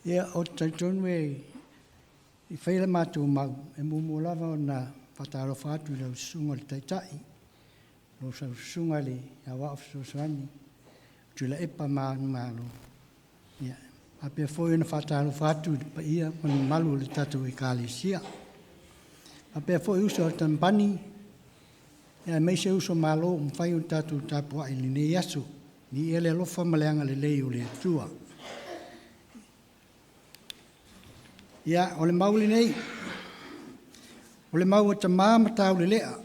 Ia, ou te talitonu e fai le matou mau, e muamua lava ona faatalofa atu i lau susuga i le Taitai, lau susuga i le Aoao Fesoasoani, Tuilaepa ma Malo. Ia, faapea foi ona faatalofa atu i le paia ma le mamalu o le tatou Ekalesia. Faapea foi uso a Tampani, aemaise uso malo ua mafai ona tatou tapuai i lenei aso. Viia le alofa ma le agalelei o le Atua. Ia, o le mau lenei, o le mau a tama ma taulelea,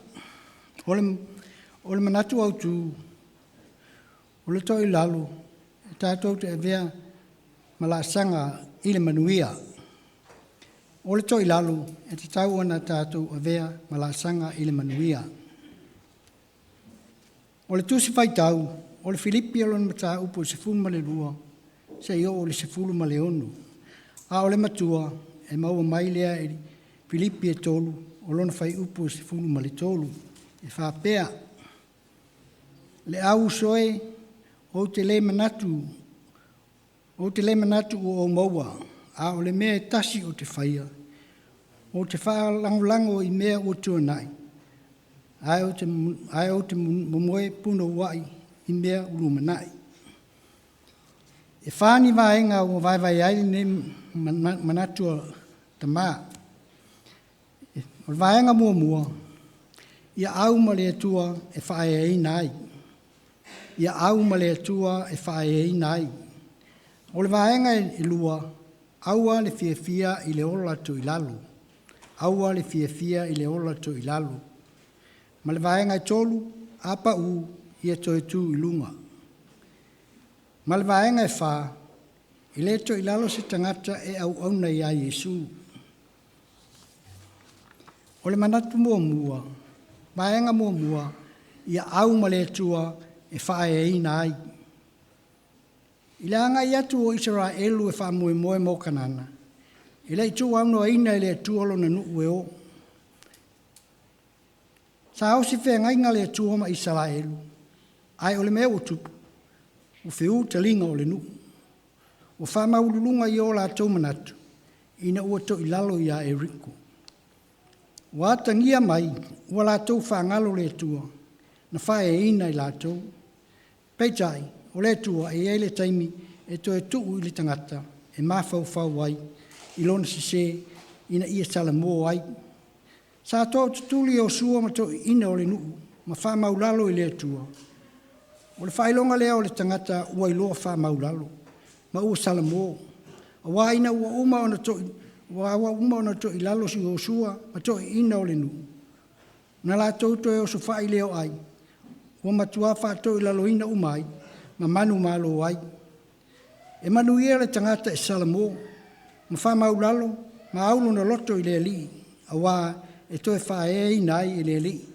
o le manatu autu, o le toilalo, e tatou te avea ma laasaga i le manuia. O le toilalo, e tatau ona tatou avea ma laasaga i le manuia. O le tusi faitau, o le Filipi o lona mataupu e 12, seia oo i le 16. A o le matua, e maua mai lea i Filipi e 3, o lona fuaiupu e 13, e faapea, Le au uso e, ou te le manatu ua ou maua, a o le mea e tasi ou te faia, ou te faalagolago i mea ua tuanai, ae ou te momoe punouai i mea o lumanai. E fa ni vaega ua vaevae ai lenei manatu o tama. O le vaega muamua, ia au ma le Atua e faaeaina ai. Ia au ma le Atua e faaeaina ai. O le vaega e lua, aua le fiafia i le ola toilalo. Aua le fiafia i le ola toilalo. Ma le vaega e tolu, a pau, ia toe tu i luga. Ma le vaega e fa, e le toilalo se tagata e auauna ia Iesu. O le manatu muamua, vaega muamua, ia au ma le Atua e faaeaina ai. I le agai atu o Isaraelu e faamoemoe mo Kanana, e le i tuuaunoaina e le Atua lona nuu e o. Sa osi feagaiga le Atua ma Isaraelu, ae o le mea ua tupu, ua feú taliga o le nuu. Ua faamaualuluga i o latou manatu, ina ua toilalo ia Ieriko. Ua atagia mai, ua latou faagalo le Atua, na faaeaina i latou. Peitai, o le Atua e i ai le taimi e toe tuu i le tagata e mafaufau ai i lona sese ina ia salamo ai. Sa tootutuli Iosua ma toeaiina o le nuu ma faamaulalo i le Atua. O le faailoga lea o le tagata ua iloa faamaulalo, ma ua salamo. Aua ina ua uma ona toilalo Iosua ma toeaiina o le nuu, na latou toe osofai lea o Ai, ua matua faatoilaloina uma ai, ma manumalo ai. E manuia le tagata e salamo, ma faamaulalo ma au lona loto i le Alii, auā e toe faaeaina ai e le Alii.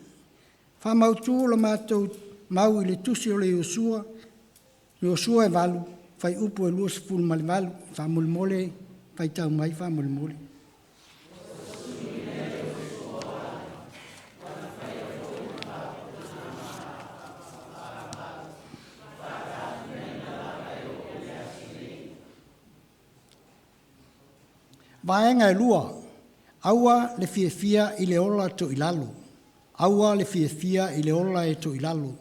Faamautu la matou mau i le tusi o le Iosua, Iosua e 8, fuaiupu e 28. Faamolemole faitau mai faamolemole. Vaega e lua, aua le fiafia i le ola toilalo. Aua le fiafia i le ola e toilalo.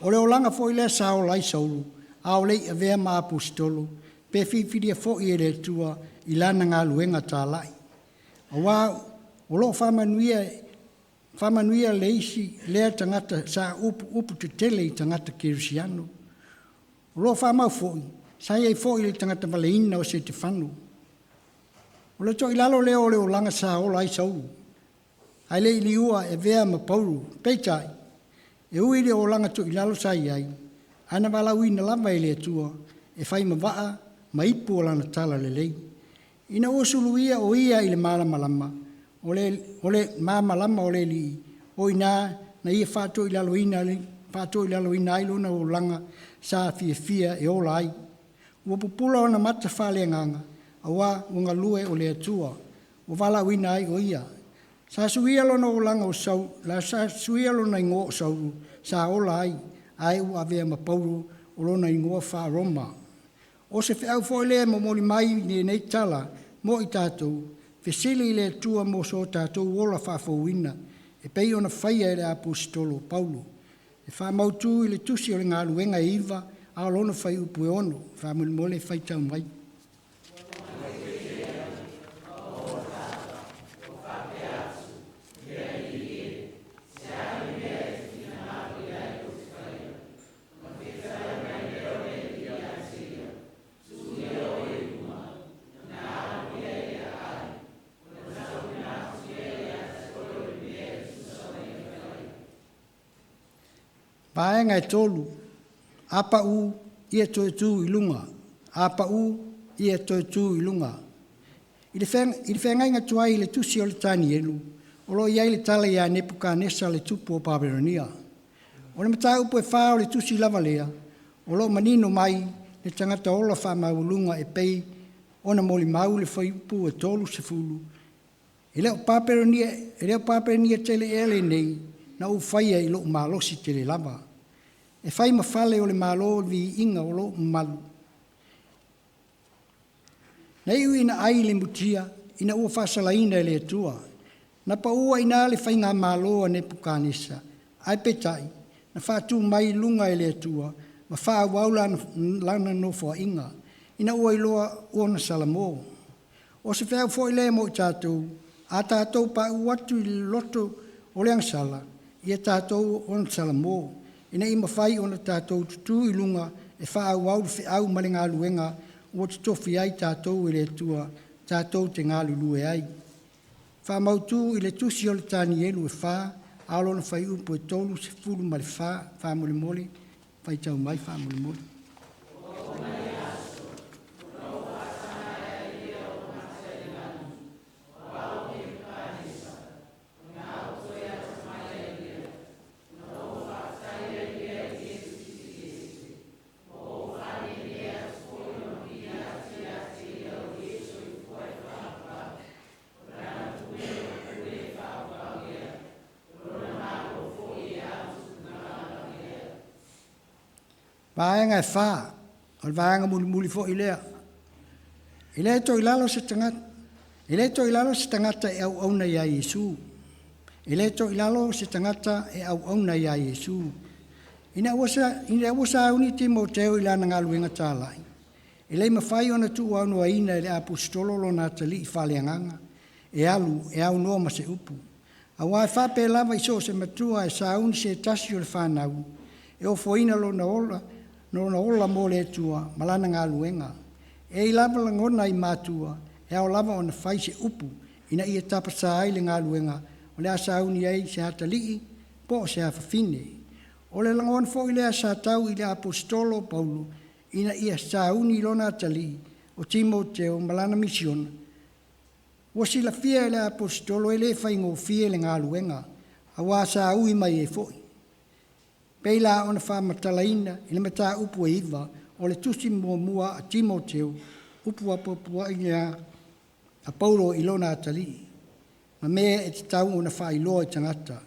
O le olaga foi lea sa ola ai Saulo, a o le i avea ma Aposetolo, pe filifilia foi e le Atua i lana galuega talai. Aua o lo o faamanuia le isi lea tagata sa upuupu tetele i tagata kerisiano. O lo o faamau foi, sa i ai foi le tagata valeina o Setefano. O le toilalo lea o le olaga sa ola ai Saulo, ae le i liua e avea ma Paulo. Peitai, e ui i le olaga toilalo sa i ai, ae na valaauina lava e le Atua e fai ma vaa ma ipu o lana talalelei. Ina ua suluia o ia i le malamalama, o le malamalama o le Alii, o i ina na ia faatoilaloina ai lona olaga sa fiafia e ola ai. Ua pupula ona mata faaleagaga, auā ua galue o le Atua, ua valaauina ai o ia. Sa suia lona olaga o sa suia lona igoa o Saulo sa ola ai, ae ua avea ma Paulo o lona igoa faa-Roma. O se feau foi lea e momoli mai i lenei tala mo i tatou, fesili i le Atua mo so tatou ola faafouina e pei ona faia e le Aposetolo o Paulo. E faamautu i le tusi o le galuega e 9 a o lona fuaiupu e 6. Faamolemole faitau mai. Vaega e 3, a pau, ia toe tu i luga. A pau, ia toe tu i luga. I le feagaiga tuai i le tusi o le Tanielu, o lo o i ai le tala ia Nepukanesa le tupu o Papelonia. O le mataupu e 4 o le tusi lava lea, o lo o manino mai le tagata ola faamaualuga e pei ona molimau le fuaiupu e 30, e le o Papelonia tele ea lenei na ou faia i lou malosi tele lava, e fai ma fale o le Malo o le viiga o lou mamalu. Na iu ina ai i le mutia ina ua faasalaina e le Atua. Na pau ai i ina le faigamalo a Nepukanesa, ae peitai, na faatu mai i luga e le Atua ma faaauau lana nofoaiga, ina ua iloa ona salamo. O se feau foi lea mo i tatou, a tatou pauu atu i le loto o le agasala, ia tatou ona salamo, ina ia mafai ona tatou tutū i luga e faaauau le feau ma le galuega ua totofi ai tatou e le Atua tatou te galulue ai. Faamautu i le tusi o le Tanielu e 4, a o lona fuaiupu e 34, faamolemole, faitau mai faamolemole. Vaega e 4, o le vaega mulimuli foi lea. E le toe i lalo se tagata, e le toe i lalo se tagata e auauna ia Iesu. E le toe i lalo se tagata e auauna ia Iesu. Ina ua sauni Timoteo i lana galuega talai, e le i mafai ona tuuaunoaina e le Aposetolo lona atalii faaleagaga e alu e aunoa ma se upu. Aua e faapea lava i so o se matua e sauni se tasi o le fanau, e ofoina lona ola mo le Atua ma lana galuega. E i ai lava lagona i matua, e ao lava ona fai se upu ina ia tapasā ai le galuega o le a sauni ai se atalii po o se afafine. O le lagona foi lea sa tau i le Aposetolo o Paulo ina ia sauni lona atalii o Timoteo ma lana misiona. Ua silafia e le Aposetolo e le faigofie le galuega, auā sa ui mai ai foi. Pei la ona faamatalaina i le mataupu e 9 o le tusi muamua a Timoteo, upu apoapoai lea a Paulo i lona atalii, ma mea e tatau ona faailoa i tagata.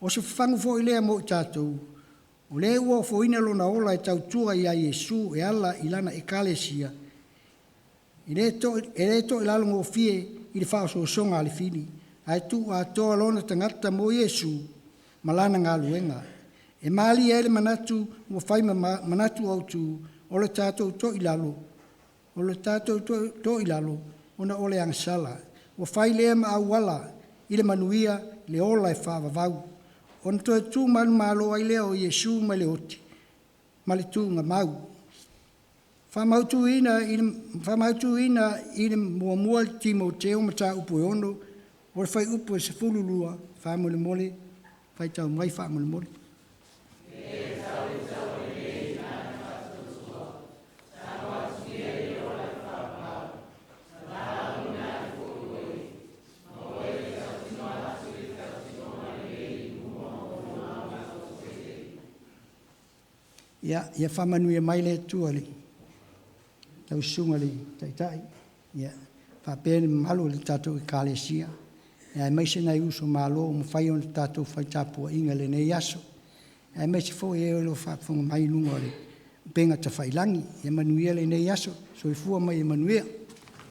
O se fafagu foi lea mo i tatou, o le ua ofoina lona ola e tautua ia Iesu e ala i lana Ekalesia, e le to'ilalogofie i le faaosoosoga a le fili, ae tuuatoa lona tagata mo Iesu ma lana galuega. E malie ai le manatu ua fai ma manatu autu o le tatou toilalo, o le tatou toilalo ona o le agasala. Ua fai lea ma auala i le manuia le ola e faavavau. Ona toe tu manumalo ai lea o Iesu mai le oti ma le tuugamau. Faamautuina i le muamua Timoteo mataupu e 6, o le fuaiupu e 12, faamolemole, faitau mai faamolemole. Ia, ia faamanuia mai le Atua i lau susuga i le Taitai, ia, faapea le mamalu o le tatou Ekalesia, aemaise nai uso malo ua mafai ona tatou fai tapuaiga i lenei aso, aemaise foi e o lo o faafofoga mai i luga o le Upega Tafailagi. Ia manuia lenei aso. Soifua ma ia manuia.